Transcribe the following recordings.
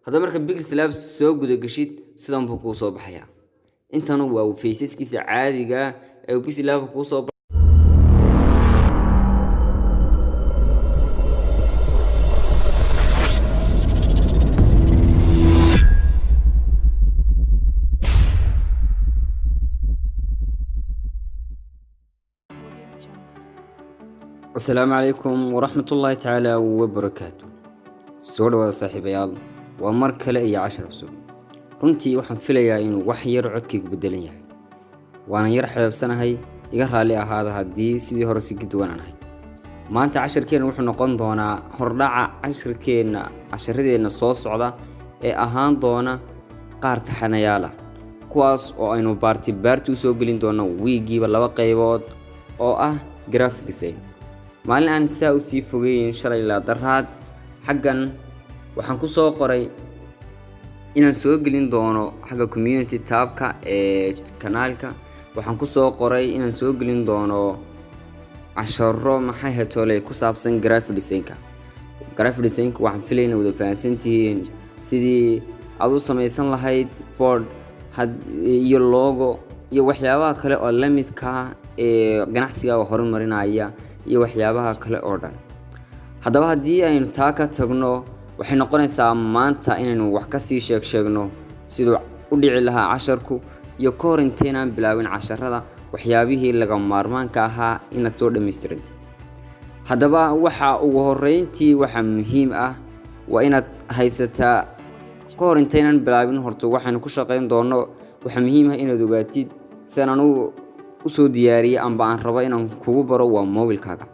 Haddaba marka PixelLab soo gudagashid, sidan buu kuu soo baxayaa. Intanu waa faceskiisa caadiga ee PixelLab kuu soo. Asalaamu calaykum waraxmatullaahi tacaala wabarakaatu. Soo dhawaada saaxiibayaal, waa mar kale iyo cashar cusub. Runtii waxaan filayaa inuu wax yar codkaygu bedelan yahay, waanan yar xabeebsanahay. Iga raalli ahaada haddii sidii hore si ka duwan aan ahay. Maanta cashirkeenna wuxuu noqon doonaa hordhaca cashirkeenna, casharadeenna soo socda ee ahaan doona qaar taxanayaal ah, kuwaas oo aynu part part usoo gelin doono wiigiiba laba qaybood oo ah graphic design. Maalin aan saa usii fogeyn, shalay ilaa daraad, xaggan waxaan ku soo qoray inaan soo gelin doono xagga community tabka ee kanaalka. Waxaan kusoo qoray inaan soo gelin doono casharo, maxay hetole, ku saabsan graphic designka. Graphic designka waxaan filayna wada fahansantihiin, sidii aad u samaysan lahayd board iyo logo iyo waxyaabaha kale oo la midka ee ganacsigaaga horumarinaya iyo waxyaabaha kale oo dhan. Haddaba haddii aynu taa ka tagno, waxay noqonaysaa maanta inaynu wax kasii sheeg sheegno siduu u dhici lahaa casharku, iyo ka hor intaynaan bilaabin casharada waxyaabihii laga maarmaanka ahaa inaad soo dhammaystirantid. Haddaba waxa ugu horeyntii waxaa muhiim ah waa inaad haysataa, ka hor intaynaan bilaabin horta waxaynu ku shaqayn doono, waxaa muhiim ah inaad ogaatid sidaan anugu usoo diyaariyay amba aan rabo inaan kugu baro waa mobilkaaga.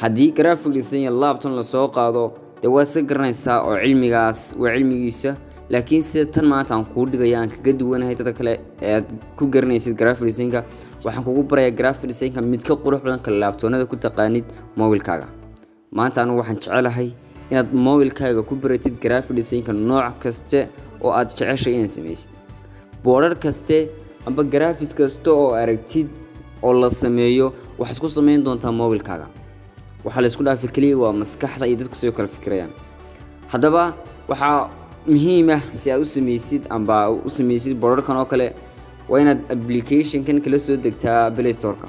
Haddii graphic design iyo laptop lasoo qaado, dee waad iska garanaysaa oo cilmigaas waa cilmigiisa. Laakiin sida tan maanta aan kuu dhigaya aan kaga duwanahay dadka kale ee aad ku garanaysid graphic designka, waxaan kugu barayaa graphic designka mid ka qurux badan kale laptopnada ku taqaanid mobilkaaga. Maanta anigu waxaan jecelahay inaad mobilkaaga ku baratid graphic designka nooc kaste oo aad jeceshay inaad samaysid, boodhar kaste amba graphics kasta oo aragtid oo la sameeyo, waxaad ku samayn doontaa mobilkaaga. Waxaa la isku dhaafi keliya waa maskaxda iyo dadku sidoo kale fikirayaan. Haddaba waxaa muhiim ah, si aad u samaysid amba u samaysid boodharkan oo kale, waa inaad applicationkan kala soo degtaa Play Store-ka.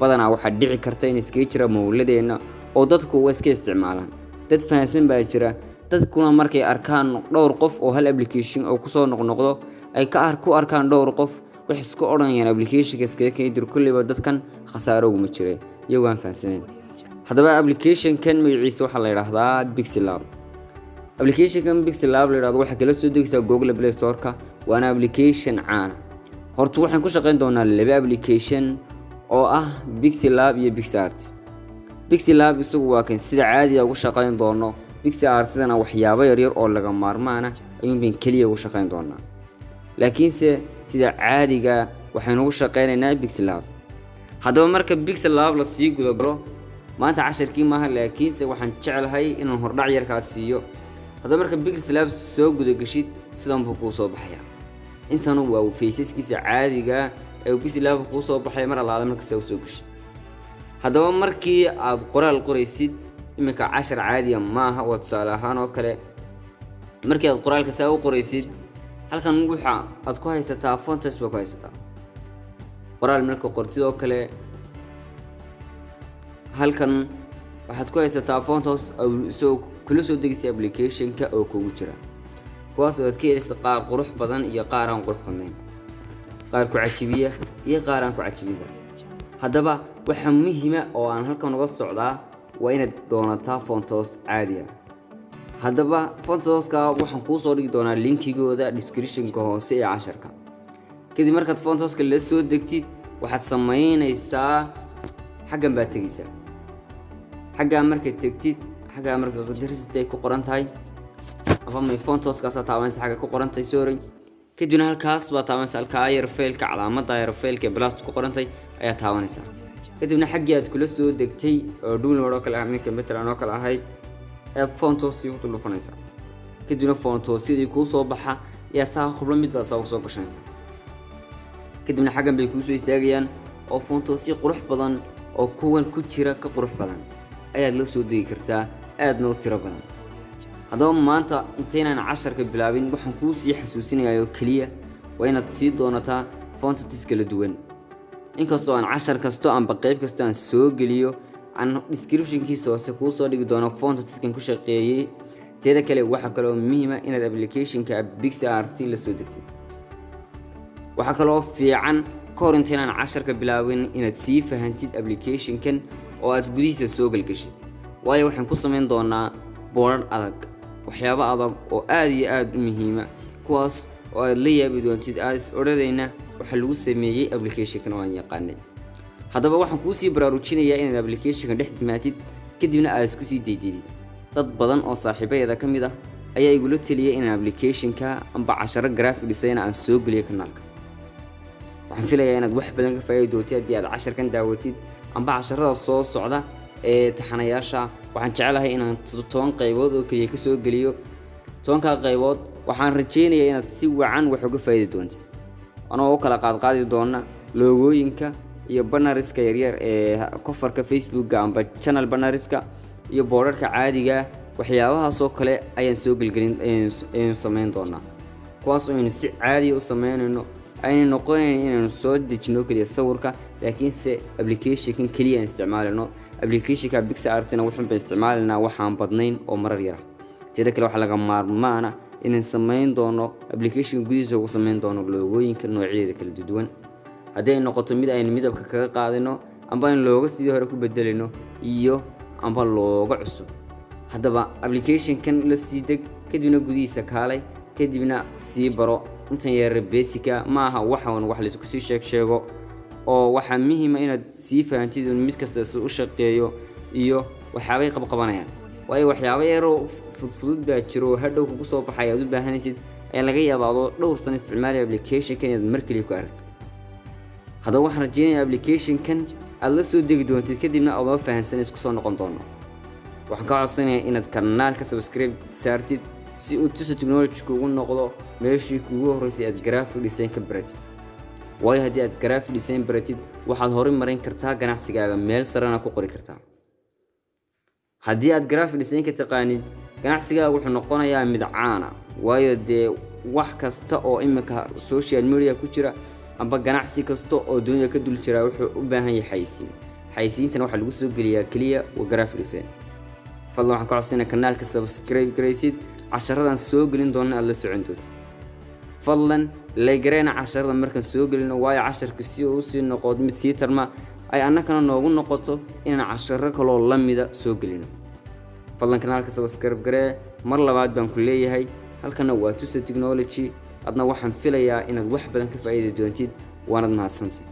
Badanaa waxaa dhici karta in iskaga jira mowladeenna oo dadku waa iska isticmaalaan. Dad fahansan baa jira, dadkuna markay arkaan dhowr qof oo hal application oo kusoo noqnoqdo ay ka ku arkaan dhowr qof, waxay isku odhanayaan applicationka iskaga keeni dir, kolleyba dadkan khasaaro uguma jira, iyagoo aan fahansaneyn. Haddaba applicationkan magaciisa waxaa la yidhaahdaa PixelLab. Applicationkan PixelLab la yidhahdo waxaa kala soo degaysaa Google Play Store-ka, waana application caana. Horta waxaan ku shaqayn doonaa laba application oo ah PixelLab iyo PicsArt. PixelLab isagu waa kan sida caadiga ugu shaqayn doono. PicsArt-idana waxyaabo yaryar oo laga maarmaana ayuun keliya ugu shaqayn doonaa, laakiinse sida caadiga waxaynu ugu shaqaynaynaa PixelLab. Haddaba marka PixelLab lasii gudagalo, maanta casharkii maaha, laakiinse waxaan jeclahay inaan hordhac yarkaas siiyo. Haddaba marka PixelLab soo gudagashid, sidan buu kuu soo baxayaa. Intanu waa faceskiisa caadiga ee PixelLab kuu soo baxaya mar allaale markasta usoo gashid. Haddaba markii aad qoraal qoraysid, iminka cashar caadiya maaha, waa tusaale ahaan oo kale. Markii aad qoraalka saa u qoraysid, halkan waxa aad ku haysataa fonts baa ku haysataa. Qoraal marka qortid oo kale, halkan waxaad ku haysataa fonts soo kula soo degisay applicationka oo kugu jira, kuwaas oo aad ka helisa qaar qurux badan iyo qaar aan qurux badnayn, qaar ku cajibiya iyo qaar aan ku cajibinba. Haddaba waxa muhiima oo aan halkan uga socdaa waa inaad doonataa fonts caadiya. Haddaba fontska waxaan kuu soo dhigi doonaa linkigooda descriptionka hoose ee casharka. Kadib markaad fontska la soo degtid, waxaad samaynaysaa xaggan baad tegaysaa. Xaggaa markaad tegtid, xaggaa marka recent ay ku qoran tahay ama my fontskaasaa taabanaysa, xagga ku qoran tahay, sorry. Kadibna halkaas baa taabanaysa, halkaa yar failka, calaamada yar failka ee plus ku qorantay ayaa taabanaysaa. Kadibna xaggii aad kula soo degtay oo download oo kale ah, minka matalan oo kale ahayd, ayaad fontskii ku dul dhufanaysaa. Kadibna fontsyadii kuu soo baxa ayaa saa hublo mid baa saa ugu soo gashanaysaa. Kadibna xaggan bay kuusoo istaagayaan oo fontsyo qurux badan oo kuwan ku jira ka qurux badan ayaad la soo degi kartaa, aadna u tiro badan. Haddaba maanta intaynaan casharka bilaabin, waxaan kuu sii xasuusinayaa oo keliya waa inaad sii doonataa fonts kala duwan. Inkastoo aan cashar kasto amba qeyb kasto aan soo geliyo aan descriptionkiisa hoose kuu soo dhigi doono fontskan ku shaqeeyey. Teeda kale, waxaa kaloo muhiima inaad applicationka PicsArt la soo degtid. Waxaa kaloo fiican ka hor intaynaan casharka bilaabin inaad sii fahantid applicationkan oo aad gudihiisa soo gelgeshid, waayo waxaan ku samayn doonaa boodhar adag, waxyaabo adag oo aada iyo aada u muhiima, kuwaas oo aad la yaabi doontid, aad is odhadayna waxaa lagu sameeyey applicationkan oo aan yaqaanay. Haddaba waxaan kuusii baraarujinayaa inaad applicationka dhex timaatid, kadibna aad isku sii daydaydid. Dad badan oo saaxiibadeeda ka mid ah ayaa igula teliyay inaan applicationka amba casharo graphic design aan soo geliyo kanaalka. Waxaan filayaa inaad wax badan ka faa'iidi doontid haddii aad casharkan daawatid amba casharada soo socda ee taxanayaasha. Waxaan jeclahay inaan 10 qaybood oo keliya kasoo geliyo. 10-kaa qaybood waxaan rajeynayaa inaad si wacan wax uga faa'iidi doontid, anoo u kala qaadqaadi doona logooyinka iyo banneriska yaryar ee coverka Facebooka amba channel banneriska iyo boodharka caadiga. Waxyaabahaasoo kale ayaan soo gelgelin ayaynu samayn doonaa, kuwaas oo aynu si caadiya u sameynayno, aynu noqonayn inaynu soo dejino keliya sawirka, laakiinse applicationkan keliya aan isticmaalino. Applicationka PicsArtina wuxuun baan isticmaalaynaa waxaan badnayn oo marar yara. Teeda kale, waxaa laga maarmaana inaan samayn doono applicationka gudihiisa ugu samayn doono logooyinka noocyadeeda kala duwan, haddii ay noqoto mid aynu midabka kaga qaadino amba aynu looga sidii hore ku bedelino iyo amba looga cusub. Haddaba applicationkan la sii deg, kadibna gudihiisa kaalay, kadibna sii baro intan yar basica. Ma aha waxan wax laysku sii sheeg sheego, oo waxaa muhiima inaad sii fahantid in mid kasta si u shaqeeyo iyo waxyaabay qabqabanayaan, waayo waxyaabo yaroo fudfudud baa jiro oo hadhow kugu soo baxay aad u baahanaysid ayaa laga yaabaa adoo dhowr sano isticmaalaya applicationkan inaad mar keliya ku aragtid. Haddaba waxaan rajeynayaa applicationkan aad la soo degi doontid, kadibna adoo fahansan isku soo noqon doono. Waxaan ka codsanayaa inaad kanaalka subscribe saartid si uu Tusa Technology kugu noqdo meeshii kugu horreysay aad graphic design ka baratid, waayo haddii aad graphic design baratid, waxaad horay marin kartaa ganacsigaaga, meel sarena ku qori kartaa. Haddii aad graphic design ka taqaanid, ganacsigaaga wuxuu noqonayaa mid caana, waayo dee wax kasta oo imika social media ku jira amba ganacsi kasta oo dunida ka dul jira wuxuu u baahan yahay xayisiin. Xayisiintana waxaa lagu soo geliyaa keliya waa graphic design. Fadlan waxaan ka codsanaya kanaalka subscribe garaysid, casharadan soo gelin doona aad la socon doontid. Fadlan like gareena casharada markaan soo gelino, waayo casharka si uu usii noqo mid sii tarma ay annakana noogu noqoto inaan casharo kaloo la mida soo gelino. Fadlan kanaalka subscribe garee, mar labaad baan ku leeyahay. Halkana waa Tusa Technology. Adna waxaan filayaa inaad wax badan ka faa'iidi doontid, waanad mahadsantay.